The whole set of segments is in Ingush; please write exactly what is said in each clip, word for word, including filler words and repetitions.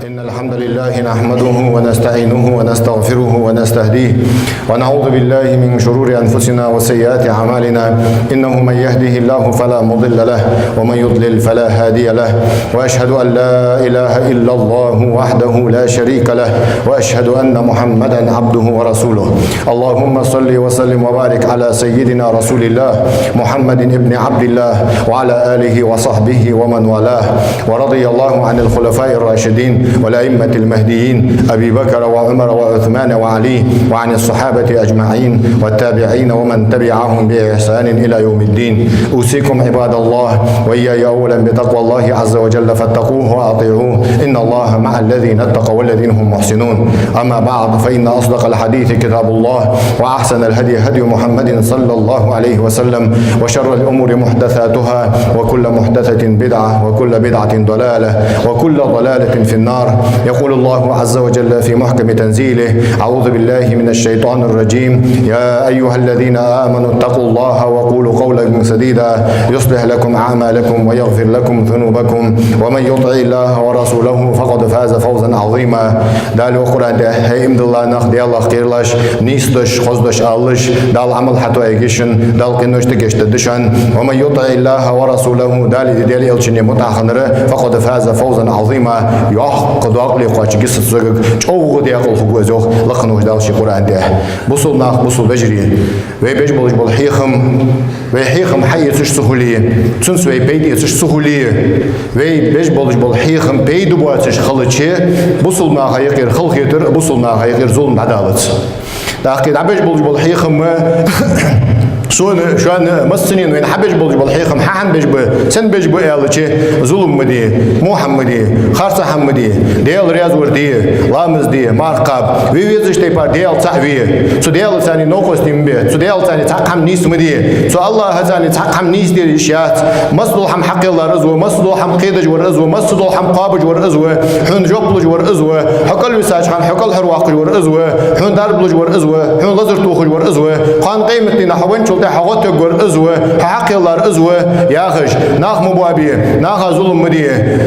إن الحمد لله نحمده ونستعينه ونستغفره ونستهديه، ونعوذ بالله من شرور أنفسنا وسيئات أعمالنا. إنه من يهده الله فلا مضل له، ومن يضلل فلا هادي له. وأشهد أن لا إله إلا الله وحده لا شريك له، وأشهد أن محمدا عبده ورسوله. اللهم صل وسلم وبارك على سيدنا رسول الله محمد بن عبد الله وعلى آله وصحبه ومن والاه، ورضي الله عن الخلفاء الراشدين والأئمة المهديين أبي بكر وعمر وعثمان وعلي، وعن الصحابة أجمعين والتابعين ومن تبعهم بإحسان إلى يوم الدين. أوصيكم عباد الله وإياي أولا بتقوى الله عز وجل فاتقوه وأطيعوه، إن الله مع الذين اتقوا والذين هم محسنون. أما بعد، فإن أصدق الحديث كتاب الله، وأحسن الهدي هدي محمد صلى الله عليه وسلم، وشر الأمور محدثاتها، وكل محدثة بدعة، وكل بدعة ضلالة، وكل ضلالة في النار. يقول الله عز وجل في محكم تنزيله: أعوذ بالله من الشيطان الرجيم. يا أيها الذين آمنوا اتقوا الله وقولوا قولا سديدا يصلح لكم أعمالكم ويغفر لكم ذنوبكم ومن يطع الله ورسوله فقد فاز فوزا عظيما. Дала йоах Къуръан тӀа: хӀай иман дилла нах, Даьлах кхералаш, нийса дош, хоза дош алалаш, Дала Ӏамал хьатоаергья шун, Дала къинош тӀагечдергда шун. ومن يطع الله ورسوله, Далеи Даьла элчанеи мутӀахьа хиннар, فقد فاز فوزا عظيما, йоккха докъале кхоачаргья из саг, чӀоагӀа даькъала хургва из, йоах лакхаволча Дала ший Къуръан тӀа. Бусалба нах, бусалба вежарий, вай беш болаш бола хьехам, вай хьехам хьаэцаш ца хуле, цунца вай пайда эцаш ца хуле, вай беш болаш бола хьехам пайда боацаш хилча, бусалба наха юкъера халахетар, бусалба наха юкъера зулам дӀадалац. ТӀаккха дӀабеш болаш бола хьехам, сона, шоана, массанена вайна хьабеш болаш бола хьехам хьахьан беш ба, сенна беш ба аьлча, зулам ма де, во хӀама ма де, харцахьа хӀама ма де, Даьла раьза вар де, ламаз де, марха кхаба, ве везача тайпара Даьла цаӀ ве. Цу Даьлаца новкъостий ма бе, цу Даьлаца цхьаккха хӀама нийса ма де, цу АллахӀаца цхьаккха хӀама нийса де йиш яц. Массадола хӀама хьакхеллар из ва, массадола хӀама кхедеш вар из ва, массадола хӀама кхоабаш вар из ва, хьона жоп луш вар из ва, хьо кӀалвисача хана хьо кӀалхарвоаккхаш вар из ва, хьона дарба луш вар из ва, хьона лазар тохаш вар из ва, кхоана къематдийнахьа хьо венначул тӀехьагӀа гӀо тергвар из ва, хьо хьакхеллар из ва, яхаш, нах ма боабе, наха зулам ма де.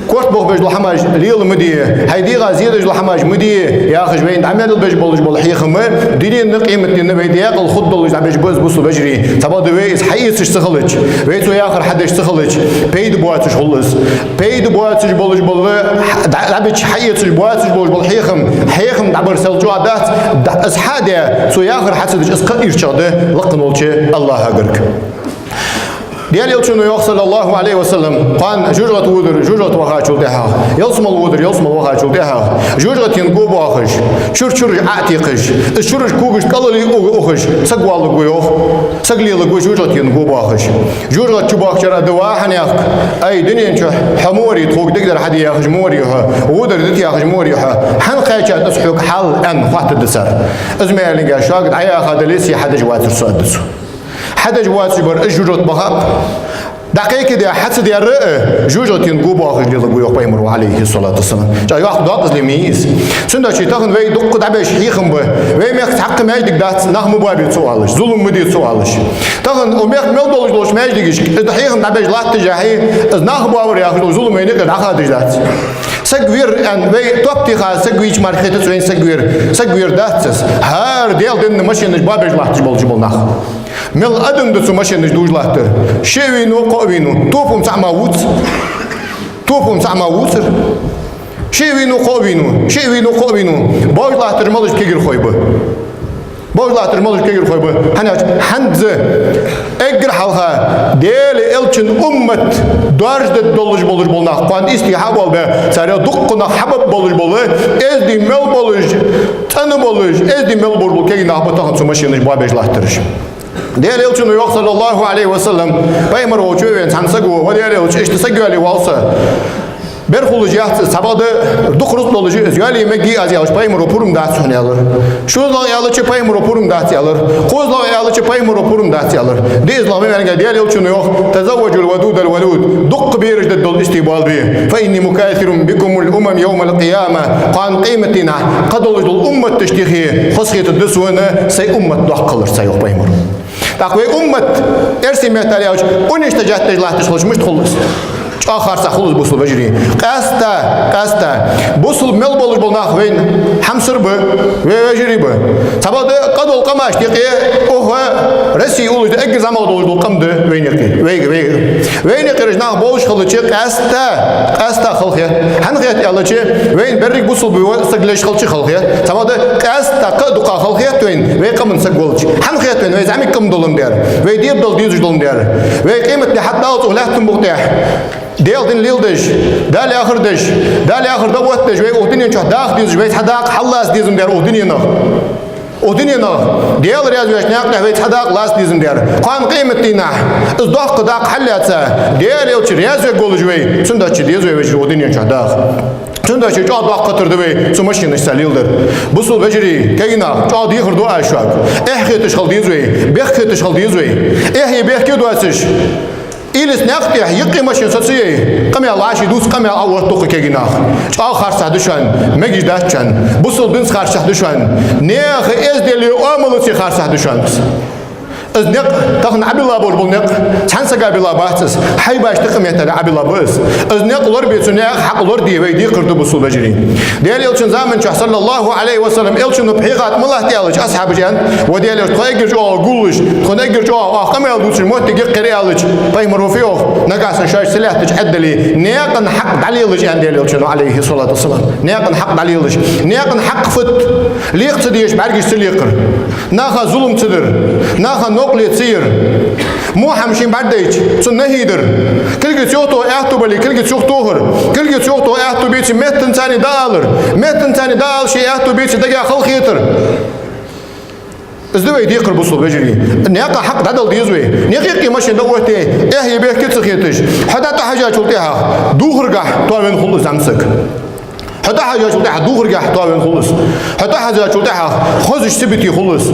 Корта бохабеш дола хӀамаш лела ма де, хьай дегӀа зе деш дола хӀамаш ма де, яхаш, вайна дӀа мел беш болаш бола хьехам дунен а къематден а вай даькъала хургдолаш дӀабеш ба из, бусалба вежарий. Цхьабакъда вай из хьаэцаш ца хилча, вай цу яхар хьадеш ца хилча, пайда боацаш хул из. Пайда боацаш болаш бола, дӀа-, дӀабеча хьаэцаш боацаш болаш бола хьехам, хьехам дӀабар сел чӀоагӀа дац, дӀа-, из хьа а даь, цу яхар хьа ца дича, из кхы а ирчагӀа да лакхаволча АллахӀа гарга. Даьла элчано йоах, صلى الله عليه وسلم, кхоана жожагӀате водар, жожагӀате вахачул тӀехьагӀа, ялсмала водар, ялсмала вахачул тӀехьагӀа, жожагӀатен го боахаш, чура чураш Ӏо а текхаш, из чураш когаш кӀалале а ухаш, саг валаргва йоах, саг леларгва жожагӀатен го боахаш. ЖожагӀате чубоахачар а да: ва хьанехк, ай, дунен чу хьо ма варий, тхога дегадар хьаде яхаш ма варий хьо, водар дита яхаш ма варий хьо, хьан кхаьчад из хьога хьал, аьнна, хоаттаргда цар. Из ма аьлинге, шуга дӀаяха дале, се хьадеш вацар со, аргда цо. Хьадеш воацаш бар из жожагӀате бахаб. ДӀакхайкадаь хьа ца даьр а, жожагӀатен го боахаш леларгва йоах Пайхамаро, عليه الصلاة والسلام. ЧӀоагӀа йоккха докъазле ма йий из. Цудухьа тахан вай дукха дӀабеш хьехам ба. Вай мехка цхьаккха маьждиг дац, нах ма боабе цу оалаш, зулам ма де цу оалаш. Тахан укх мехка мел долаш долча маьждигашка из хьехам дӀабеш латташехь, из нах боавар яхаш дола зулам вайна юкъера дӀахадаш дац. Саг вера аьнна, вай топ теха саг вийча мара хетац вайна саг вера. Саг вера дац из. ХӀара Даьла денна машенаш боабеш латташ болаш бола нах. Мел адам да цу машенаш дувш латтар. Шиъ вийнав, кхоъ вийнав. Топ-м цаӀ ма вувц. Топ-м цаӀ ма вувцар. Шиъ вийнав, кхоъ вийнав. Шиъ вийнав, кхоъ вийнав. Боаваш латтараш малаш кагирхой ба. Боаваш латтараш малаш кагирхой ба. ХӀана аьлча, хӀанз эггара хьалха Даьла элчан уммат доаржадергдолаш болаш бола нах, кхоана истий хьа а болабаь, царех дукха нах хьабаь болаш бола, эздий мел болаш, цӀена болаш, эздий мел болаш бола кагий нах ба тахан цу машенаш боабеш латтараш. Даьла элчано йоах, صلى الله عليه وسلم, Пайхамар волча вена цхьан саго: ва Даьла элча, иштта саг йоалае воал со. Бер хулаш яц из, цхьабакъда дукха рузкъа долаш я из, йоалае мегаргдий аз, аьлча, Пайхамаро: пурам дац хьона, аьлар. ШозлагӀа аьлча, Пайхамаро: пурам дац, аьлар. КхозлагӀа аьлча, Пайхамаро: пурам дац, аьлар. ДезалагӀа ма аьлинге, Даьла элчано йоах: تزوجوا الودود الولود. Дукха бераш дергдола истий боалабе. فإني مكاثر بكم الأمم يوم القيامة. Кхоана къематдийнахьа кхыдолаш дола умматаш тӀехьа хозахетаргда сона сай уммат доккха хиларца, йоах Пайхамаро. ТӀаккха вай уммат, эрсий меттала аьлча, уничтожать деш латташ хилча, мишта хул из? ЧӀоагӀа харцахьа хул из, бусалба вежарий. Къаьстта, къаьстта. Бусалба мел болаш бола нах вайна хьамсара ба, вай вежарий ба. Цхьабакъда къа дола къамашта юкъе укх Россе уллаш да, эггара зӀамагӀа долаш дола къам да вайна юкъе. Вайга, вайга. Вайна юкъе ераш нах болаш хилча, къаьстта, къаьстта хала хет. ХӀана хет аьлча, вайна берригаш бусалба саг леш хилча хала хет. Цхьабакъда къаьстта кхы а дукха хала хет вайна, вай къаман саг волча. ХӀана хет вайна, вай зӀамига къам доландаь, вай дебадала дезаш доландаь, вай къематди хьатӀадаллалца укх лаьттан букъа тӀа Даьла дин леладеш, Даьла яхар деш, Даьла яхар дӀаоттадеш, вай укх дунен чу даха дезаш, вай цхьа дакъа хьаллаца дезандаь укх дуненах. Укх дуненах Даьла раьза веш наькъа тӀа вай цхьа дакъа лаца дезандаь. Кхоана къематдийнахьа из доккха дакъа хьаллаьца, Даьла Элча раьза вергволаш вай, цудухьа деза вай, вежарий, укх дунен чу даха. Цудухьа чӀоагӀа доккха хатар да вай цу машинашца леладар. Бусалба вежарий, кагий нах, чӀоагӀа дехар ду аз шуга. Эхь хеташ хила деза вай, бехк хеташ хила деза вай. Эхь е бехке доацаш, Илис наькъа тӀа юкъе машина соцае, къамаьл вӀаши дувц, къамаьл Ӏоотт дукха, кагий нах. ЧӀоагӀа харцахьа да шоана, мегаш дац шоана. Бусалба динца харцахьа да шоана. Наьха эздели оамалаца харцахьа да шоана. Из никъ, тахан Ӏобилла болаш бола никъ, цхьан сага билла бац из, хьайбашта къамаьл тӀара Ӏобилла ба из. Из никъ лорабе, цу наьха хьакъ лораде вай декхар да, бусалба вежарий. Даьла Элчан заман чухь, صلى الله عليه وسلم, Элчано пхьегӀа тӀа ма латт аьлча, асхьабаша аьннад: «Ва Даьла Элча, тхо эггара чӀоагӀа гуллуш, тхона эггара чӀоагӀа оаха къамаьл дувцаш моттиг я-кх ер», аьлча, пайхамара фу йоах: «Нагахьа санна шоаш са лаьттача Ӏаддале, наькъан хьакъ дӀалелаш», аьннад Даьла Элчано, عليه الصلاة والسلام. Наькъан хьакъ дӀалелаш. Наькъан хьакъ фуд? Лекха ца дезаш бӀаргаш ца лекхар. Наха зулам ца дар. Наха новкъарле ца яр. Во хӀама шийна бӀаргадайча, цунна нахьи дар. Кулгаца юхатоха аьттув бале, кулгаца юхатохар. Кулгаца юхатоха аьттув беце, меттаца царна дӀаалар. Меттаца царна дӀаала, ший аьттув беце, дагахьа хала хетар. Из да вай декхар, бусалба вежарий. Наькъан хьакъ дӀадала деза вай. Наькъа юкъе машина дӀаоттае, эхь е бехке ца хеташ, хьо дӀатӀахьежачул тӀехьагӀа дувхаргахьа тоавенна хул из зӀамсаг. Хьо дӀахьежачул тӀехьагӀа дувхаргахьа тоавенна хул из. Хьо дӀахьежачул тӀехьагӀа хозача сибате хул из.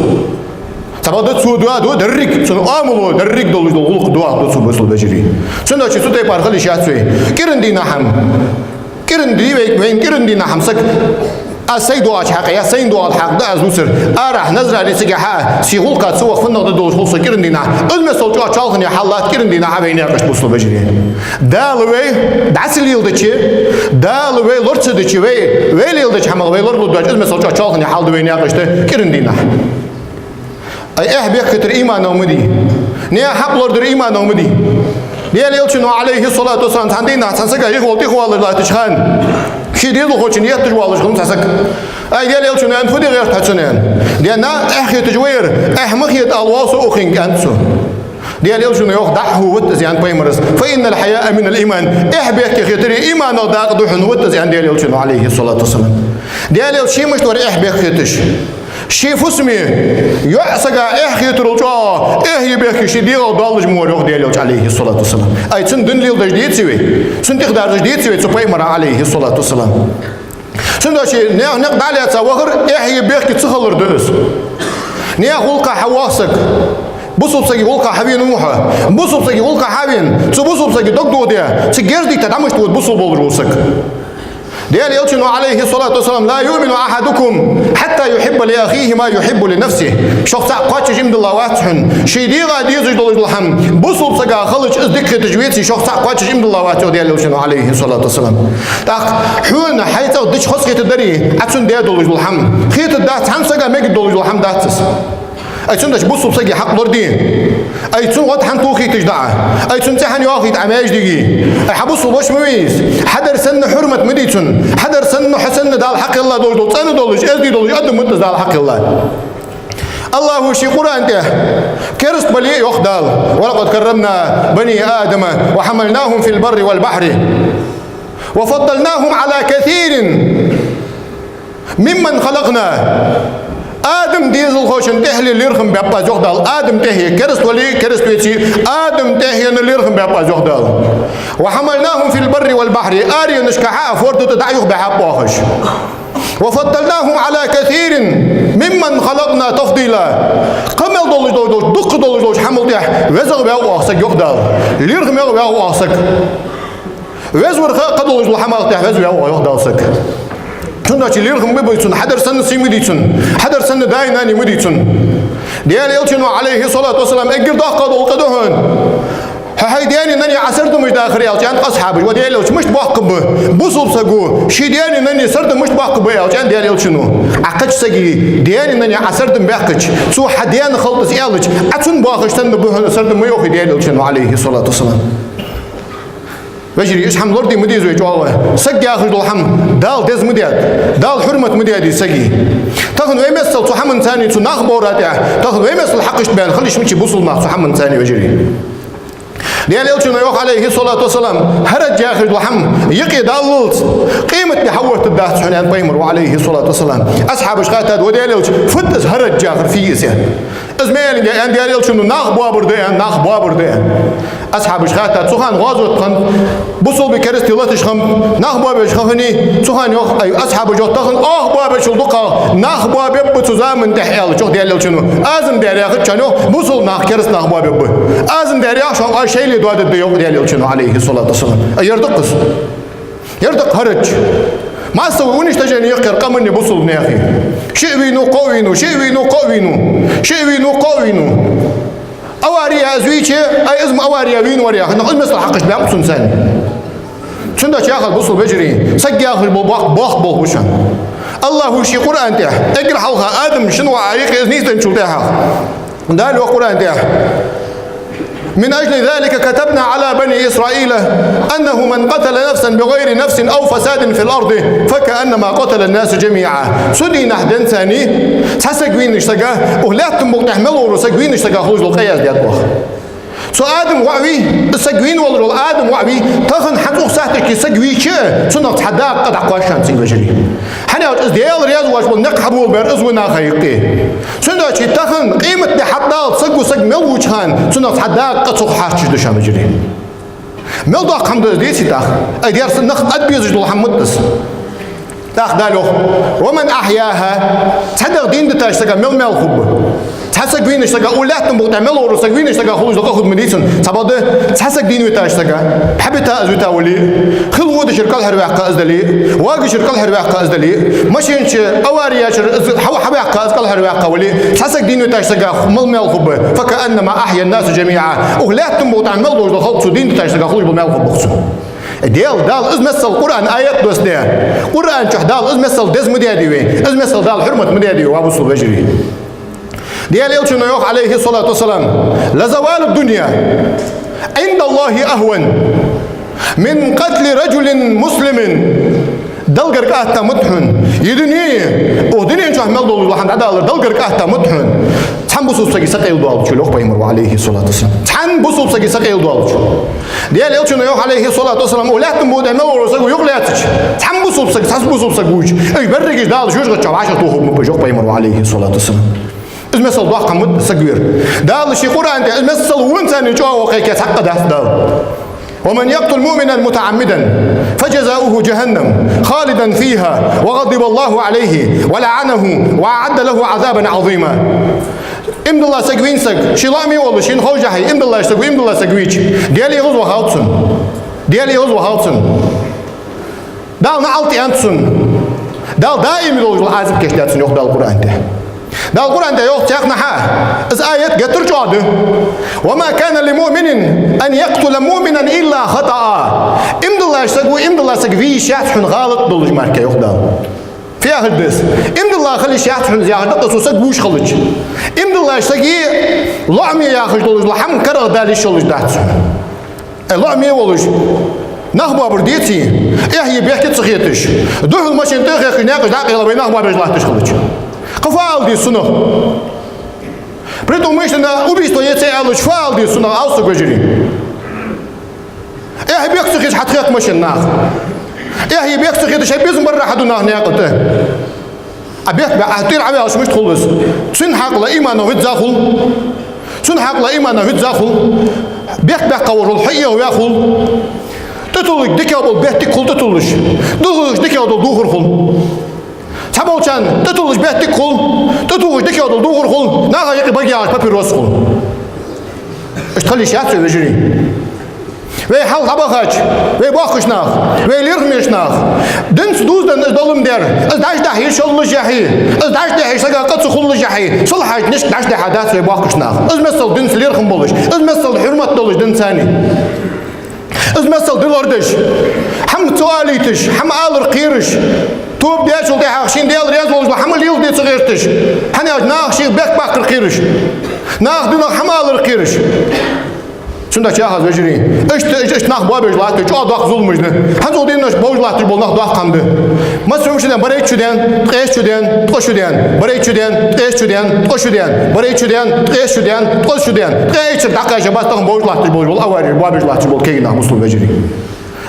Цхьабакъда цо доаду деррига, цун оамало деррига долаш дола гӀулакх доагӀа цо, бусалба вежарий. Цудухьа цу тайпара хила йиш яц вай. КӀиранди нахьам. КӀиранди вай, вайна кӀиранди нахьам саг. Аз сай доагӀача хьакъехьа, я сайна доагӀача хьакъехьа да аз дувцар. Арахьа, Назране, цигахьа, сий гӀулакха ца ваха фуннагӀа да долаш хул со кӀиранди нахьа. Из мел чӀоагӀа чоалхане хьал латт кӀиранди нахьа вай наькъашта, бусалба вежарий. Дала вай дӀа ца леладича, Дала вай лора ца дича, вай, вай леладеча хӀамах вай лоралургдоацаш, из мел чӀоагӀа чоалхане хьал да вай наькъашта кӀиранди нахьа. Ай, эхь-бехк хетар иманах ма дий. Наьха хьакъ лорадар иманах ма дий. Даьла Элчано, عليه الصلاة والسلام, цхьан дийнахьа цхьан сага юхавола тӀехвалар латтача хана, ший дезалхочунна етташ воалаш хиннав цхьа саг. Ай, Даьла Элчано, аьннад, фу де гӀерт хьо цунна, аьнна. Даьла, эхь хеташ вар, эхь ма хета ала воал со укхунга, аьннад цо. Даьла Элчано йоах: «ДӀахо вита из», аьннад пайхамара. «فإن الحياء من الإيمان». Эхь-бехк хетар иманах дакъа да хьона, вита из, аьннад Даьла Элчано, عليه الصلاة والسلام. Даьла Элча ше мишта вар эхь-бехк хеташ? Ший фусаме, йоӀсага эхь хетарал чӀоагӀа эхь е бехке ший дегӀах доаллаш ма вар, йоах Даьла Элча, عليه الصلاة والسلام. Ай, цун дин леладеш деций вай? Цунна тӀехьа даржаш деций вай цу пайхамара, عليه الصلاة والسلام? Цудухьа наьха никъ дӀалаьца вахар эхь е бехке ца хилар да из. Наьха гӀулакха хьавоагӀа саг. Бусалба сага гӀулакха хьавена ва хьо. Бусалба сага гӀулакха хьавена, цу бусалба сага дог дохадаь, цу герз дита дӀа мишта вода бусалба волаш вола саг? Даьла Элчано, عليه الصلاة والسلام: «لا يؤمن أحدكم حتى يحب لأخيه ما يحب لنفسه». Шух цхьаккха кхоачаш иман дилла вац хьона, ший дегӀа дезаш долаш дола хӀама бусалба сага хилча, из дика хеташ веце, шух цхьаккха кхоачаш иман дилла вац, йоах Даьла Элчано, عليه الصلاة والسلام. ТӀаккха хьона хьай цӀагӀа дича хоза хетаргдарий, Ӏа цунна даь долаш дола хӀама? Хетаргдац, цхьан сага мегаргдолаш дола хӀама дац из. Ай, цудухьа бусалба сага хьакъ лораде. Ай, цун гӀод хьатӀатохийташ дӀа. Ай, цун цӀи хьатӀайоахийта Ӏа маьждиге. Ай, хьа бусалба воша ма вий из. Хьадар санна хьурмат ма дий цун. Хьадар санна, хьо санна Дала хьакхелла долаш дола, цӀена долаш, эздий долаш адам ма да из Дала хьакхелла. АллахӀа ший Къуръан тӀа кераста бале а йоах Дала: «ولقد كرمنا بني آدم وحملناهم في البر والبحر وفضلناهم على كثير ممن خلقنا». Адама дезалхочунна тӀехьале лерхӀам баьб аз, йоах Дала. Адама тӀехье, кераста вале, кераста веце, Адама тӀехьенна лерхӀам баьб аз, йоах Дала. «وحملناهم في البر والبحر». Аренашка хьа а, форда тӀа дӀа а юхабаьхьаб оаха уж. «وفضلناهم على كثير ممن خلقنا تفضيلا». Кхы мел долаш долаш, дукха долаш долча хӀамал тӀехьа везагӀа ваьв оаха саг, йоах Дала. ЛерхӀамегӀа ваьв оаха саг. Везавар ха а, кхы долаш дола хӀамал тӀехьа веза ваьв оаха, йоах Дала, саг. Цудухьа лерхӀам ма бий цунна, хьадар санна сий ма дий цунна, хьадар санна даь-нана ма дий цунна. Даьла Элчано, عليه الصلاة والسلام, эггара доккха дола къа да хьона. «Хьо хьай даьна-нанна Ӏа сардамаш дахар», — аьлча, аьннад асхьабаша: «Ва Даьла Элча, мишта боккха ба бусалба саго ший даьна-нанна сарда мишта боккха ба?» — аьлча, аьннад Даьла Элчано: «Ӏа кхыча сага даьна-нанна Ӏа сардам баьккхача, цо хьа даьна хилда из аьлча, Ӏа цунна бохаш санна ба хьона сардам», — йоах Даьла Элчано, Ӏалайхи ссалату вассалам. Вежарий, из хӀама лораде ма деза вай чӀоагӀа. Саг яхаш дола хӀама Дала деза ма даьд, Дала хьурмат ма даьд сага. Тахан вай миссел цу хӀаманца, цу нах боарах тӀехьа, тахан вай миссел хьакхашта баьнна хила йиш ма йий бусалба нах цу хӀаманца, вежарий. Даьла Элчано йоах, Ӏалайхи ссалату вассалам: «ХӀараж яхаш дола хӀама юкъе даллалца къематди хьаоттаргдац хьона», — аьннад пайхамаро, Ӏалайхи ссалату вассалам. Асхьабаша хаьттад: «Ва Даьла Элча, фуд из хӀараж яхар, фу я из?» Из ма аьннадий, аьннад Даьла Элчано: «Нах боабар да», — аьннад, «нах боабар да», — аьннад. Асхьабаша хаьттад: «Цу хана гӀазот хиннад, бусалба, керастий латаш хиннаб, нах боабеш хиннабий?» Цу хана йоах, ай, асхьабаша йоах: «Тахан оаха боабечул дукхагӀа нах боабаьб цу заман тӀехьа», — аьлча, йоах Даьла Элчано: «Аз-м дер яхаччан, йоах, бусалба нах кераста нах боабаьб. Аз-м дер яхаш, оаш шоайла доадергда», — йоах Даьла Элчано, Ӏалайхи ссалату вассалам. А ер да-кх из. Ер да-кх хӀараж. Массово уничтожение я-кх ер къаманна, бусалба наьха. Шиъ вийнав, кхоъ вийнав, шиъ вийнав, кхоъ вийнав, шиъ вийнав, кхоъ вийнав. Авария из вийча, ай, из-м авария вийнавар яхаш, нах из миссел хьакхашта баьннаб цунца. Цудухьа яхар, бусалба вежарий, саг яхаш бола боккха болх ба шоана. АллахӀа ший Къуръан тӀа, эггара хьалха Адам шин воӀа юкъе из нийсденначул тӀехьагӀа, Дала йоах Къуръан тӀа: «من أجل ذلك كتبنا على بني إسرائيل أنه من قتل نفسا بغير نفس أو فساد في الأرض فكأنما قتل الناس جميعا». Цу дийнахьа денз цхьа саг вийннача сага, укх лаьттан букъа тӀа мел вола саг вийннача сага хулаш дола къа яздаьд оаха. Цу Адама воӀ вий, из саг вийна волаш вола Адама воӀ вий, тахан хьа цӀух сахьташка саг вийча, цунах цхьа дакъа къа дӀакхоач шоана цунга, вежарий. ХӀана аьлча из Даьла раьза воацаш бола никъ хьабоалабаьб из винахьа юкъе. Цудухьа тахан къематди хьатӀадаллалца саго саг мел вийча хана, цунах цхьа дакъа къа цох хьарчаш да шоана, вежарий. Мел доккха хӀама да из, деций тӀаккха? Ай, дерригаш нах ад безаш дола хӀама ма да из. ТӀаккха Дала йоах: «ومن أحياها», цхьа дагӀа дийна дитача сага мел маьл хургба. Цхьа саг вийннача сага, укх лаьттан букъа тӀа мел вола саг вийннача сага хулаш дола къа хургда ма дий цунна. Цхьабакъда, цхьа саг дийна витача сага, хьабита из вита вале а, хила водачара кӀалхарваьккха из дале а, вагачара кӀалхарваьккха из дале а, машина чу, авария чура из хьа-, хьаваьккха из кӀалхарваьккха вале а, цхьа саг дийна витача сага мел маьл хургба. «فكأنما أحيا الناس جميعا». Укх лаьттан букъа тӀа мел долаш дола халкъ цу дийна дитача сага хулаш бола маьл хургба-кх цунна. Даьла, Дала из миссел Къуръан аят доссадаь, Къуръан чу Дала из миссел деза ма даьдий вайна, из миссел Дала хьурмат ма даьдий вайна, ва бусалба вежарий. Даьла Элчано йоах, Ӏалайхи ссалату вассалам: «لزوال الدنيا عند الله أهون من قتل رجل مسلم». Далгара къа атта ма да хьона, ер дуне, укх дунен чу мел долаш дола хӀама дӀадалар далгара къа атта ма да хьона, цхьан бусалба сага са къайладоалачул, йоах пайхамаро, Ӏалайхи ссалату вассалам. Цхьан бусалба сага са къайладоалачул. Даьла Элчано йоах, Ӏалайхи ссалату вассалам, укх лаьттан букъа тӀа мел вола саг юхалаьцача, цхьан бусалба саг, цхьа бусалба саг вувча, уж берригаш Дала жожагӀата чу вӀашагӀтохаргба-кх уж, йоах пайхамаро, Ӏалайхи ссалату вассалам. Из миссел доккха хӀама ма да саг вер. Дала ший Къуръан тӀа из миссел венначарна чӀоагӀо кхайкаяь цхьаккха дац Дала. «ومن يقتل مؤمنا متعمدا فجزاؤه جهنم خالدا فيها وغضب الله عليه ولعنه وأعد له عذابا عظيما». Иман дилла саг вийна саг, ший лоӀаме волаш, шийна ховш хьа иман дилла саг, иман дилла саг вийча, Даьла эгӀазвахалда цунна. Даьла эгӀазвахалда цунна. Дала наӀалт аьннад цунна. Дала даим долаш дола Ӏазап кийчдаьд цунна, йоах Дала Къуръан тӀа. Дала Къуръан тӀа йоах цхьаннахьа, из аят геттара чӀоагӀа да: «وما كان لمؤمن أن يقتل مؤمنا إلا خطأ». Иман диллача саго иман дилла саг вийя йиш яц хьона гӀалат долаш мара, йоах Дала. Фу яхар да из? Иман дилла хила йиш яц хьона из яхар да-кх, цо саг вувш хилча. Иман диллача сага лоӀаме яхаш долаш дола хӀама карагӀдала йиш йолаш дац хьона. Э, лоӀаме волаш, нах боабар, деций, эхь е бехке ца хеташ, духьал машина тӀа а хехкаш, наькъаш дӀа а къайла, вай нах боабеш латташ хилча. Кхы фу ала деза цунах? Предумышленно убийство е ца аьлча, фу ала деза цунах, ала сога, вежарий? Эхь е бехке ца хеташ хьатӀахехк машина наха. Эхь е бехке ца хеташ, хьай безам барра хьаду нах наькъа тӀа. А бехк баь, а тӀера Ӏоваьлча мишта хул из? Цун хьакъ ла иман визза хул. Цун хьакъ ла иман визза хул. Бехк баьккха волаш вола хьо эгӀаваь хул. ТӀатулларг дикагӀа бола беттиг хул тӀатуллаш. ДухалгӀаш дикагӀа дола духар хул. Цхьаболчарна тӀатуллаш беттиг хул. ТӀатуллаш дикагӀа дола духар хул. Наха юкъе баге яхаш папирос хул. Иштта хила йиш яц вай, вежарий. Вай хьалха дӀабахача, вай боккхийча наха, вай лерхӀамеча наха, динца дувзаденна из долаш дар, из дӀачудахьа йиш йоллашехь, из дӀачудахьа йиш сага къа ца хуллашехь, салхьаш нишка дӀачудахьа дац вай боккхийча наха. Из миссел динца лерхӀам болаш, из миссел хьурмат долаш динца царна. Из миссел дилар деш, хӀама ца оалийташ, хӀама алар кхераш, тоба дечул тӀехьагӀа шийна Даьла раьза волаш дола хӀама леладе ца гӀерташ, хӀана аьлча наха шийх бехк баккхар кхераш, наха динах хӀама алар кхераш. Цудухьа яхаш, вежарий, иштта, иштта, иштта нах боабеш латтар чӀоагӀа доккха зуламаш да. ХӀанз цу дийнахьа бовж латташ бола нах доккха хӀама да. Масса хӀама шу даьнна, барайтта шу даьнна, ткъеста шу даьнна, ткъо шу даьнна, барайтта шу даьнна, ткъеста шу даьнна, ткъо шу даьнна, барайтта шу даьнна, ткъеста шу даьнна, ткъо шу даьнна. ТӀаккха эшшара дӀакхаьча бац тахан бовж латташ бола, аваре боабеш латташ бола кагий нах, муслим вежарий.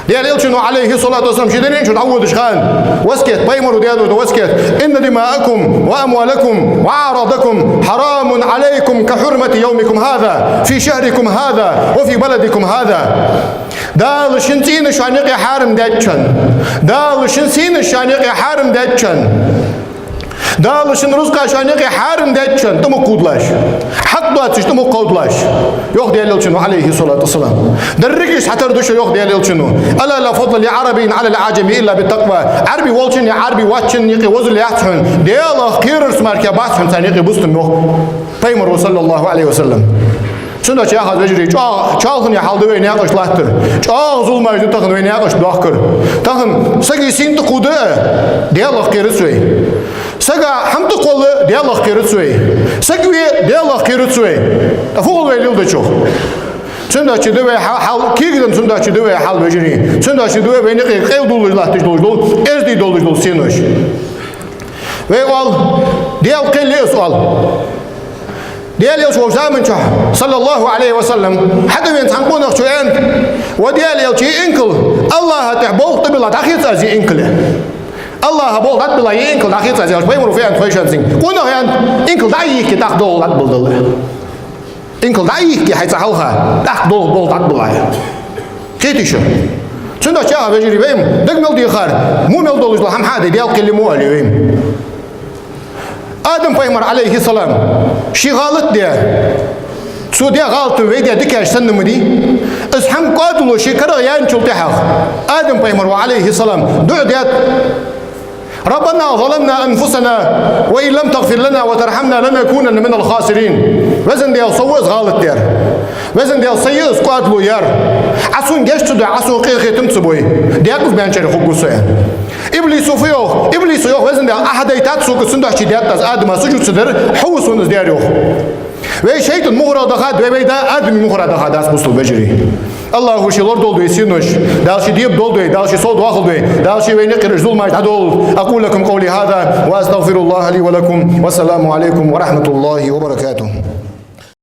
Даьла Элчано, Ӏалайхи ссалату вассалам, ший дунен чу дӀаводача хана, васкет, пайхамара даь дола васкет: «إن دماءكم وأموالكم وأعراضكم حرام عليكم كحرمة يومكم هذا في شهركم هذا وفي بلدكم هذا». Дала шун цӀийнаш шоана юкъе хьарам даьча хана, Дала шун сийнаш шоана юкъе хьарам даьча хана, Дала шун рузкъа шоана юкъе хьарам даьча хана тӀа ма кхувдалаш, хьакъ доацаш тӀа ма кхувдалаш, йоах Даьла Элчано, Ӏалайхи ссалату вассалам. Деррига иштта хьатӀара да шо, йоах Даьла Элчано: «ألا لا فضل لعربي على عجمي إلا بالتقوى». Ӏарбий волчоа, Ӏарбий воацачоа юкъе возал яц хьона, Даьлах кхерарца мара бац хьона царна юкъе бустам, йоах пайхамара, саллаллахӀу Ӏалайхи ва саллам. Цудухьа яхаш, вежарий, чӀоагӀа, чӀоагӀа хьал да вай наькъаш латтар. ЧӀоагӀа зуламаш да тахан вай наькъаш доахкар. Тахан сага сийна тӀакхувда а, Даьлах кхерац вай. Сага хӀама тӀакхолл а, Даьлах кхерац вай. Саг ве, Даьлах кхерац вай. ТӀаккха фу хул вай леладечох? Цудухьа да вай хьа-, хьал кегаденна, цудухьа да вай хьал, вежарий. Цудухьа да вай вайна юкъе къайла дуллаш латташ долаш дола, эздий долаш дола сенош. Вай оал, Даьла кхел я из оал. Даьла Элча волча заман чухь, саллаллахӀу Ӏалайхи ва саллам, хьатӀавена цхьан къонахчо аьннад: «Ва Даьла Элча, ер инкал, АллахӀа тӀа болх тӀабилла дӀахеца аз ер инкал». АллахӀа болх дӀатӀабилла ер инкал дӀахеца аз, аьлча, пайхамара фу аьннад хой шоана цунга? Къонах аьннад: «Инкал дӀаийхке, тӀаккха долх дӀатӀабилла далла». Инкал дӀаийхке хьайца хьалха, тӀаккха долх, болх дӀатӀабилла. Кхетий шо? Цудухьа яхаш, вежарий, вай ма дага мел дехар, мо мел долаш дола хӀама хьаде, Даьла кхел я мо оале вай ма. Адам пайхамар, Ӏалайхи ссалам, ше гӀалат даь, цо даь гӀалат вай даь дикаш санна ма дий. Из хӀама кӀоадало ший карагӀ яьнначул тӀехьагӀа Адам пайхамара, Ӏалайхи ссалам, дуӀа даьд: «ربنا ظلمنا أنفسنا وإن لم تغفر لنا وترحمنا لنكونن من الخاسرين». Везан Даьла, со ва из гӀалат даьр. Везан Даьла, со я из кӀоадало яьр. Ӏа сона гешт ца дой, Ӏа сона къахетам ца бой, декъаза баьнначарех хургва со, аьнна. Иблисо фу йоах? Иблисо йоах: «Везан Даьла, Ӏа хьадайтад сога, цудухьа деттад аз Адама сужуд ца дар, хьо ва сона из даьр», йоах. Вай шайтӀан мухӀарах даха да вай, вай да Адама мухӀарах даха дац, бусалба вежарий. АллахӀа ше лорадолда вай сенош, Дала ше дебадолда вай, Дала ше совдоахалда вай, Дала ше вайна юкъера зуламаш дӀадолда. أقول لكم قولي هذا وأستغفر الله لي ولكم. والسلام عليكم ورحمة الله وبركاته.